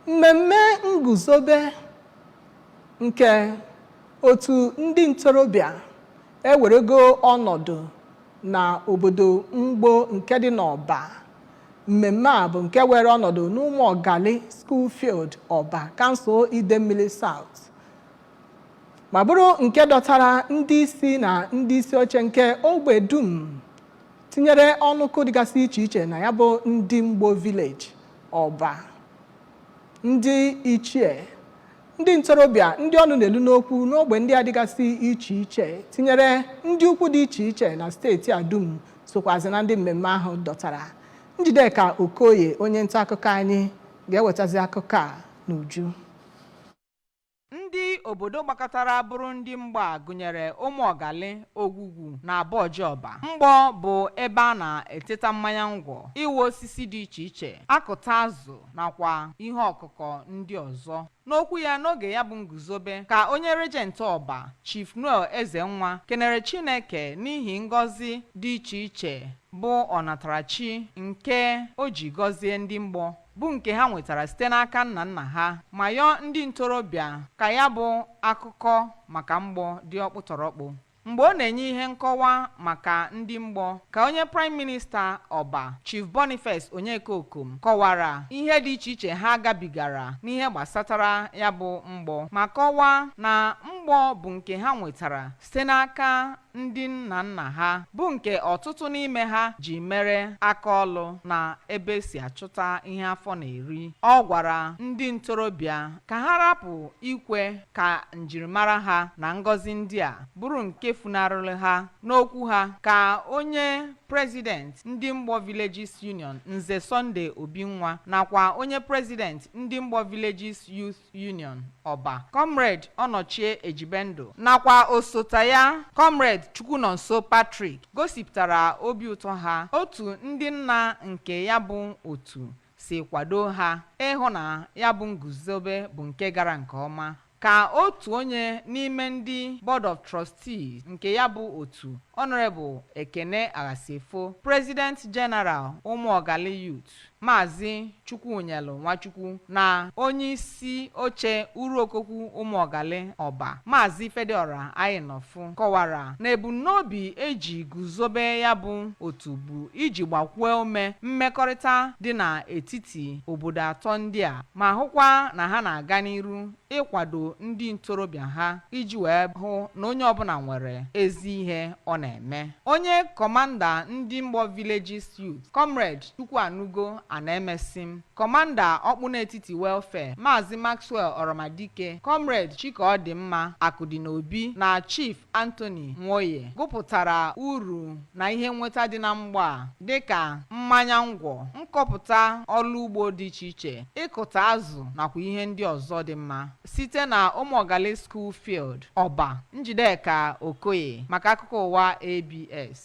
Mmemme nguzobe nke otu ndị ntorobịa ewerego ọnọdụ na obodo Mgbo nke dị n'Ọba. Mmemme a bụ nke were ọnọdụ n'Ụmụọgali School Field, Ọba, Kansụl Idemmili South, ma bụrụ nke dọtara ndị isi na ndị isi oche nke ogbe dum, tinyere ọnụkụ dịgasị iche iche na ya bụ ndị Mgbo Village Ọba, ndị ichie, ndị ntorobịa, ndị ọnụ na-elu n'okwu n'ogbe ndị a dịgasị iche iche, tinyere ndị ukwu dị iche iche na steeti a dum sokwazi na ndị mmemme ahụ dọtara. Njideka Okoye, onye nta akụkọ anyị, ga-ewetazi akụkọ a n'uju. Ndị obodo gbakọtara bụrụ ndị Mgbo a gụnyere Ụmụọgali, Ogwugwu na Abọji Ọba. Mgbọ bụ ebe a na-eteta mmanya ngwọ, ịwa osisi dị iche iche, akụta azụ nakwa ihe ọkụkọ ndị ọzọ. N'okwu ya n'oge ya bụ nguzobe, ka onye Regent Ọba, Chief Noel Ezenwa, kenere Chineke n'ihi ngọzi dị iche iche bụ ọnatarachi nke o ji gọzie ndị Mgbọ, bụ nke ha nwetara site n'aka nna nna ha, ma yọọ ndị ntorobịa ka ya bụ akụkọ maka Mgbọ dị ọkpụtọrọkpụ. Mgbe ọ na-enye ihe nkọwa maka ndị Mgbọ, ka onye Prime Minister Ọba, Chief Boniface Onyeka Okom, kọwara ihe dị iche iche ha gabigara n'ihe gbasatara ya bụ Mgbọ, ma kọwaa na Mgbọ bụ nke ha nwetara site n'aka ndị nna nna ha, bụ nke ọtụtụ n'ime ha ji mere aka ọlụ na ebe esi achụta ihe afọ na-eri. Ọ gwara ndị ntorobịa ka ha rapụ ikwe ka njirimara ha na ngọzi ndị a bụrụ nke funarịrị ha. N'okwu ha, ka onye President ndị Mgbọ Villages Union, Nze Sunday Obinwa, nakwa onye President ndị Mgbọ Villages Youth Union Ọba, Comrade Ọnọchie Ejibendụ, nakwa osote ya, Comrade Chukwunonso Patrick, gosipụtara obi ụtọ ha otu ndị nna nke ya bụ otu si kwado ha ịhụ na ya bụ nguzobe bụ nke gara nke ọma. Ka otu onye n'ime ndị Board of Trustees nke ya bụ otu, Honorable Ekene Aghasiefo, President General Ụmụọgali Youth, Maazị Chukwunyelu Nwachukwu, na onye isi oche Uruokokwu Ụmụọgali Ọba, Maazị Fediora Ayinọfụ, kọwara na ebumnobi eji guzobe ya bụ otu bụ iji gbakwuo ume mmekọrịta dị n'etiti obodo atọ ndị a, ma hụkwa na ha na-aga n'iru ịkwado ndị ntorobịa ha iji wee hụ na onye ọbụla nwere ezi ihe ọ na-eme. Onye Commander ndị Mgbọ Villages Youth, Comrade Chukwuanugo Anaemesim, Commander Ọkpụnetiti Welfare, Maazị Maxwell Ọramadike, Comrade Chikaọdịmma Akụdịnobi na Chief Anthony Nwoye gụpụtara uru na ihe nnweta dị na mgbọ a, dịka mmanya ngwọ, nkọpụta ọrụ ugbo dị iche iche, ịkụta azụ nakwa ihe ndị ọzọ dị mma. Site na Ụmụọgali School Field, Ọba, Njideka Okoye maka akụkọ ụwa ABS.